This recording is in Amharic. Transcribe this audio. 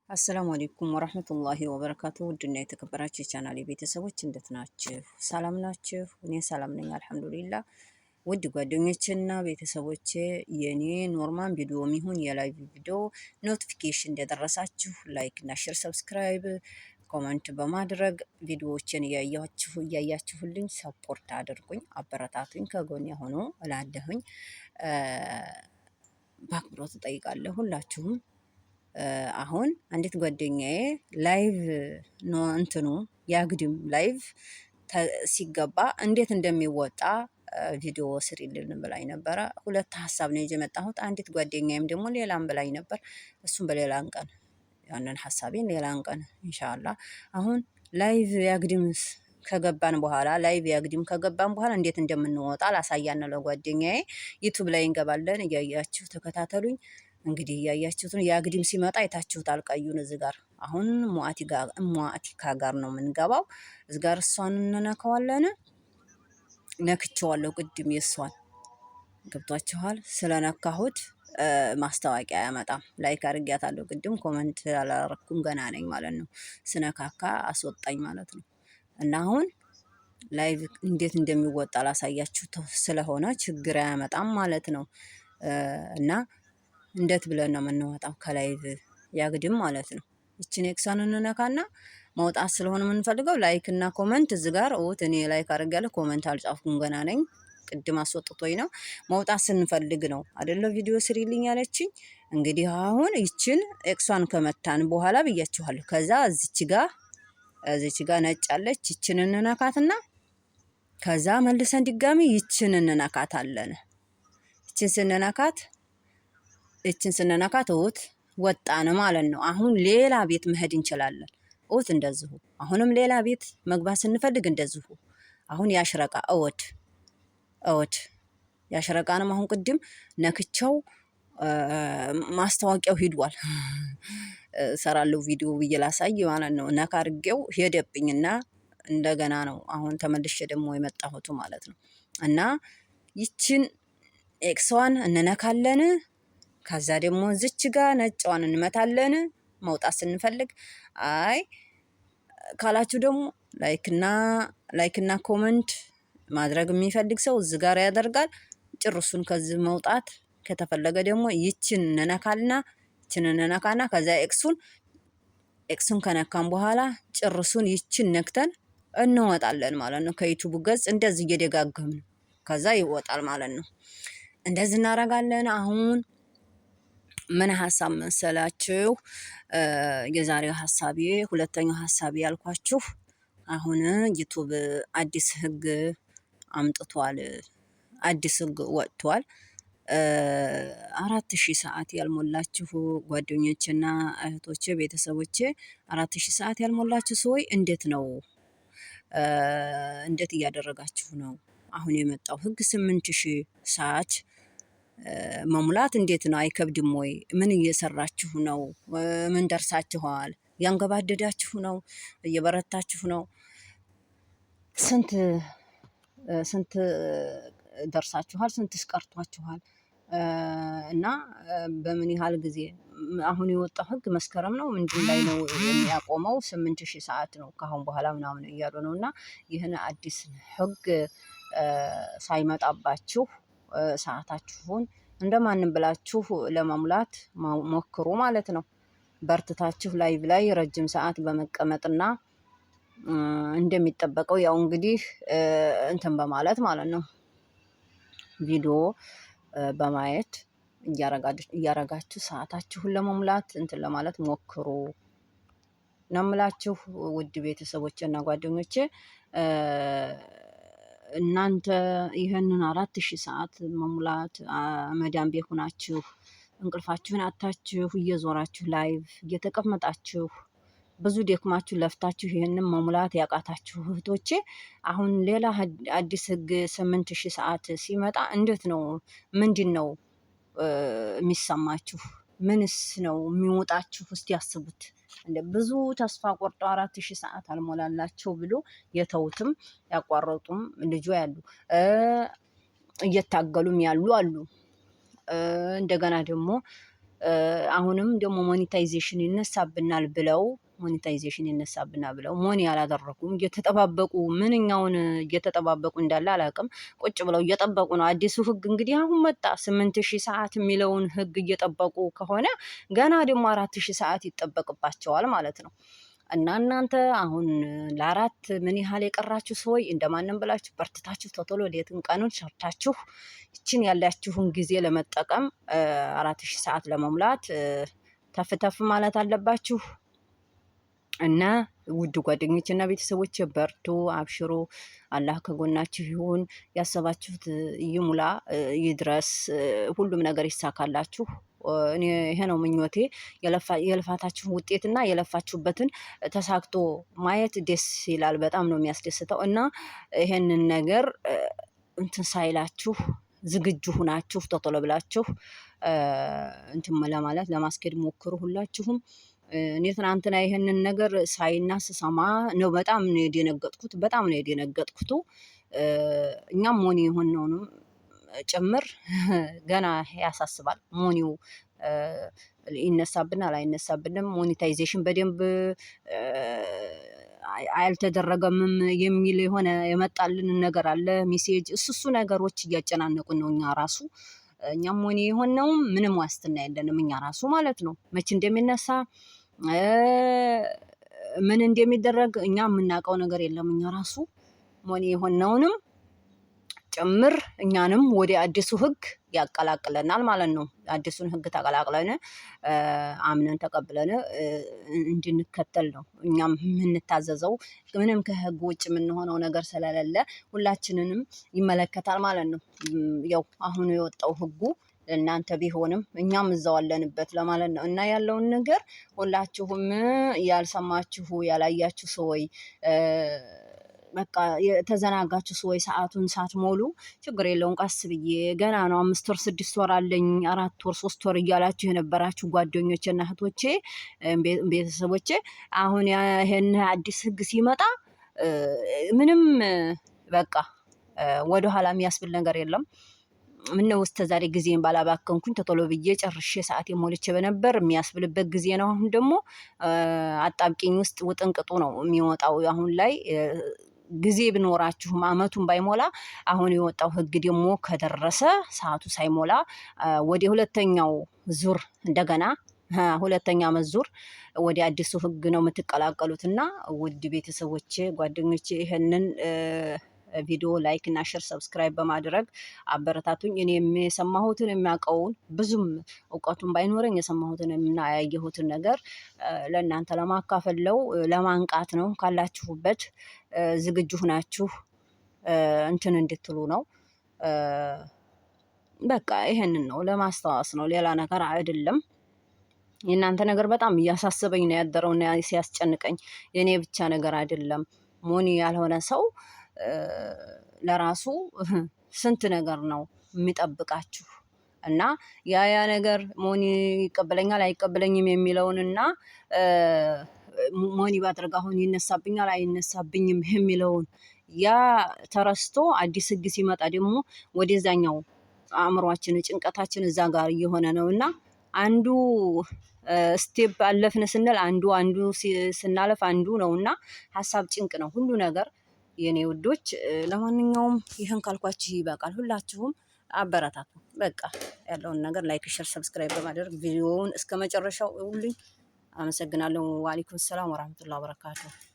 السلام عليكم ورحمة الله وبركاته። ውድና የተከበራችሁ የቻናሌ ቤተሰቦች እንዴት ናችሁ? ሰላም ናችሁ? እኔ ሰላም ነኝ الحمد لله። ውድ ጓደኞቼና ቤተሰቦቼ የኔ normal ቪዲዮ ይሁን የ live ቪዲዮ notification እንደደረሳችሁ like እና share፣ subscribe፣ comment በማድረግ ቪዲዮዎችን እያያችሁልኝ support አድርጉኝ፣ አበረታቱኝ፣ ከጎን የሆኑ እላለሁኝ። በአክብሮት እጠይቃለሁ ሁላችሁም። አሁን አንዲት ጓደኛዬ live እንትኑ የአግድም live ሲገባ እንዴት እንደሚወጣ ቪዲዮ ስሪልን ብላኝ ነበረ። ሁለት ሀሳብ ነው ይዤ የመጣሁት። አንዲት ጓደኛዬም ደግሞ ሌላም ብላኝ ነበር። እሱም በሌላን ቀን ያንን ሀሳቤን ሌላን ቀን إن شاء الله። አሁን live የአግድምስ ከገባን በኋላ live የአግድም ከገባን በኋላ እንዴት እንደምንወጣ ላሳያን ለጓደኛዬ። ዩቱብ ላይ እንገባለን። እያያችሁ ተከታተሉኝ። እንግዲህ እያያችሁት ነው። የአግድም ሲመጣ አይታችሁታል ቀዩን እዚህ ጋር አሁን ሙአቲካ ጋር ነው የምንገባው። እዚህ ጋር እሷን እንነካዋለን። ነክቼዋለሁ ቅድም የእሷን ገብቷችኋል። ስለነካሁት ማስታወቂያ አያመጣም። like አድርጊያታለሁ ቅድም፣ comment አላረኩም ገና ነኝ ማለት ነው። ስነካካ አስወጣኝ ማለት ነው። እና አሁን live እንዴት እንደሚወጣ ላሳያችሁ ስለሆነ ችግር አያመጣም ማለት ነው። እና እንዴት ብለን ነው የምንወጣው ከ live ያግድም ማለት ነው። ይችን X ዋን እንነካና መውጣት ስለሆነ የምንፈልገው like እና comment እዚህ ጋር እውት እኔ like አድርጌያለሁ፣ comment አልጻፍኩም ገና ነኝ። ቅድም አስወጥቶኝ ነው። መውጣት ስንፈልግ ነው አይደለ ቪዲዮ ስሪልኝ ያለችኝ። እንግዲህ አሁን ይችን X ዋን ከመታን በኋላ ብያችኋለሁ። ከዛ እዚች ጋ ነጭ አለች። ይችን እንነካትና ከዛ መልሰን ድጋሚ ይችን እንነካታለን። ይችን ስንነካት እውት ወጣን ማለት ነው። አሁን ሌላ ቤት መሄድ እንችላለን። እውት እንደዚሁ አሁንም ሌላ ቤት መግባት ስንፈልግ እንደዚሁ አሁን ያሽረቃ እወት ያሽረቃንም አሁን ቅድም ነክቸው ማስታወቂያው ሂዷል። እሰራለሁ ቪዲዮ ብዬ ላሳይ ማለት ነው። ነካ አድርጌው ሄደብኝና እንደገና ነው አሁን ተመልሼ ደግሞ የመጣሁት ማለት ነው። እና ይችን X ዋን እንነካለን። ከዛ ደግሞ ዝች ጋ ነጭዋን እንመታለን። መውጣት ስንፈልግ አይ ካላችሁ ደግሞ like ና comment ማድረግ የሚፈልግ ሰው እዚህ ጋር ያደርጋል። ጭርሱን ከዚህ መውጣት ከተፈለገ ደግሞ ይችን እንነካና ከዛ X ኡን ከነካን በኋላ ጭርሱን ይችን ነክተን እንወጣለን ማለት ነው። ከዩቱቡ ገጽ እንደዚህ እየደጋገምን ከዛ ይወጣል ማለት ነው። እንደዚህ እናደርጋለን። አሁን ምን ሀሳብ መሰላችሁ? የዛሬው ሀሳቤ ሁለተኛው ሀሳቤ ያልኳችሁ አሁን ዩቱብ አዲስ ህግ አምጥቷል። አዲስ ህግ ወጥቷል። 4000 ሰዓት ያልሞላችሁ ጓደኞቼና እህቶቼ ቤተሰቦቼ፣ 4000 ሰዓት ያልሞላችሁ ሰዎች እንዴት ነው? እንዴት እያደረጋችሁ ነው? አሁን የመጣው ህግ 8000 ሰዓት መሙላት እንዴት ነው? አይከብድም ወይ? ምን እየሰራችሁ ነው? ምን ደርሳችኋል? ያንገባደዳችሁ ነው? እየበረታችሁ ነው? ስንት ስንት ደርሳችኋል? ስንትስ ቀርቷችኋል? እና በምን ያህል ጊዜ አሁን የወጣው ህግ መስከረም ነው ምንድን ላይ ነው የሚያቆመው? 8000 ሰዓት ነው ከአሁን በኋላ ምናምን እያሉ ነው። እና ይህን አዲስ ህግ ሳይመጣባችሁ ሰዓታችሁን እንደማንም ብላችሁ ለመሙላት ሞክሩ ማለት ነው። በርትታችሁ live ላይ ረጅም ሰዓት በመቀመጥና እንደሚጠበቀው ያው እንግዲህ እንትን በማለት ማለት ነው፣ ቪዲዮ በማየት እያረጋችሁ ሰዓታችሁን ለመሙላት እንትን ለማለት ሞክሩ ነው የምላችሁ ውድ ቤተሰቦቼ እና ጓደኞቼ። እናንተ ይህንን 4000 ሰዓት መሙላት መዳም ቤት ሆናችሁ እንቅልፋችሁን አታችሁ እየዞራችሁ live እየተቀመጣችሁ ብዙ ደክማችሁ ለፍታችሁ ይህንን መሙላት ያቃታችሁ እህቶቼ፣ አሁን ሌላ አዲስ ህግ 8000 ሰዓት ሲመጣ እንዴት ነው? ምንድን ነው የሚሰማችሁ? ምንስ ነው የሚወጣችሁ? እስቲ ያስቡት። እንደ ብዙ ተስፋ ቆርጠው 4000 ሰዓት አልሞላላቸው ብሎ የተውትም ያቋረጡም ልጆ ያሉ፣ እየታገሉም ያሉ አሉ። እንደገና ደግሞ አሁንም ደግሞ monetization ይነሳብናል ብለው፣ monetization ይነሳብናል ብለው moni አላደረጉም። እየተጠባበቁ፣ ምንኛውን እየተጠባበቁ እንዳለ አላውቅም። ቁጭ ብለው እየጠበቁ ነው። አዲሱ ህግ እንግዲህ አሁን መጣ። 8000 ሰዓት የሚለውን ህግ እየጠበቁ ከሆነ ገና ደግሞ 4000 ሰዓት ይጠበቅባቸዋል ማለት ነው። እና እናንተ አሁን ለአራት ምን ያህል የቀራችሁ ሰዎች እንደማንም ብላችሁ በርትታችሁ ቶቶሎ ሌትን ቀኑን ሰርታችሁ ይችን ያላችሁን ጊዜ ለመጠቀም 4000 ሰዓት ለመሙላት ተፍ ተፍ ማለት አለባችሁ። እና ውድ ጓደኞች እና ቤተሰቦች በርቱ፣ አብሽሩ፣ አላህ ከጎናችሁ ይሁን። ያሰባችሁት ይሙላ፣ ይድረስ፣ ሁሉም ነገር ይሳካላችሁ። እኔ ይሄ ነው ምኞቴ። የልፋታችሁን ውጤትና የለፋችሁበትን ተሳክቶ ማየት ደስ ይላል። በጣም ነው የሚያስደስተው። እና ይሄንን ነገር እንትን ሳይላችሁ ዝግጁ ሁናችሁ ቶሎ ብላችሁ እንትን ለማለት ለማስኬድ ሞክሩ ሁላችሁም። እኔ ትናንትና ይሄንን ነገር ሳይና ስሰማ ነው በጣም ነው የደነገጥኩት። በጣም ነው የደነገጥኩት። እኛም moni የሆነውንም ጭምር ገና ያሳስባል። Moni ው ይነሳብናል አይነሳብንም፣ monetization በደንብ አልተደረገምም የሚል የሆነ የመጣልን ነገር አለ message። እሱ ነገሮች እያጨናነቁን ነው። እኛ ራሱ እኛም moni የሆነውም ምንም ዋስትና የለንም እኛ ራሱ ማለት ነው። መቼ እንደሚነሳ፣ ምን እንደሚደረግ እኛ የምናውቀው ነገር የለም። እኛ ራሱ moni የሆነውንም ጭምር እኛንም ወደ አዲሱ ህግ ያቀላቅለናል ማለት ነው። አዲሱን ህግ ተቀላቅለን አምነን ተቀብለን እንድንከተል ነው እኛም የምንታዘዘው። ምንም ከህግ ውጭ የምንሆነው ነገር ስለሌለ ሁላችንንም ይመለከታል ማለት ነው። ያው አሁኑ የወጣው ህጉ ለእናንተ ቢሆንም እኛም እዛው አለንበት ለማለት ነው። እና ያለውን ነገር ሁላችሁም ያልሰማችሁ ያላያችሁ ሰዎች፣ በቃ የተዘናጋችሁ ሰዎች፣ ሰዓቱን ሳትሞሉ ችግር የለውም ቀስ ብዬ ገና ነው፣ 5 ወር 6 ወር አለኝ፣ 4 ወር 3 ወር እያላችሁ የነበራችሁ ጓደኞቼ እና እህቶቼ ቤተሰቦቼ፣ አሁን ይሄን አዲስ ህግ ሲመጣ ምንም በቃ ወደኋላ የሚያስብል ነገር የለም። ምነው እስከ ዛሬ ጊዜን ባላባከንኩኝ፣ ቶሎ ብዬ ጨርሼ ሰዓቴን ሞልቼ በነበር የሚያስብልበት ጊዜ ነው። አሁን ደግሞ አጣብቂኝ ውስጥ ውጥንቅጡ ነው የሚወጣው። አሁን ላይ ጊዜ ቢኖራችሁም አመቱን ባይሞላ አሁን የወጣው ህግ ደግሞ ከደረሰ ሰዓቱ ሳይሞላ ወደ ሁለተኛው ዙር፣ እንደገና ሁለተኛ አመት ዙር ወደ አዲሱ ህግ ነው የምትቀላቀሉት። እና ውድ ቤተሰቦቼ፣ ጓደኞቼ፣ ይህንን ቪዲዮ like እና share subscribe በማድረግ አበረታቱኝ። እኔ የሰማሁትን የሚያውቀውን፣ ብዙም እውቀቱን ባይኖረኝ የሰማሁትን እና ያየሁትን ነገር ለእናንተ ለማካፈል ነው፣ ለማንቃት ነው። ካላችሁበት ዝግጁ ሁናችሁ እንትን እንድትሉ ነው። በቃ ይሄንን ነው ለማስታወስ ነው፣ ሌላ ነገር አይደለም። የእናንተ ነገር በጣም እያሳሰበኝ ነው ያደረውና ሲያስጨንቀኝ፣ የእኔ ብቻ ነገር አይደለም። Moni ያልሆነ ሰው ለራሱ ስንት ነገር ነው የሚጠብቃችሁ። እና ያ ያ ነገር moni ይቀበለኛል አይቀበለኝም የሚለውን እና moni ባድረግ አሁን ይነሳብኛል አይነሳብኝም የሚለውን ያ ተረስቶ አዲስ ህግ ሲመጣ ደግሞ ወደዛኛው አእምሯችን ጭንቀታችን እዛ ጋር እየሆነ ነው። እና አንዱ step አለፍን ስንል አንዱ አንዱ ስናለፍ አንዱ ነው እና ሀሳብ ጭንቅ ነው ሁሉ ነገር የኔ ውዶች። ለማንኛውም ይህን ካልኳችሁ ይበቃል። ሁላችሁም አበረታቱ። በቃ ያለውን ነገር like፣ share፣ subscribe በማድረግ ቪዲዮውን እስከ መጨረሻው እዩልኝ። አመሰግናለሁ። وعليكم السلام ورحمة الله وبركاته።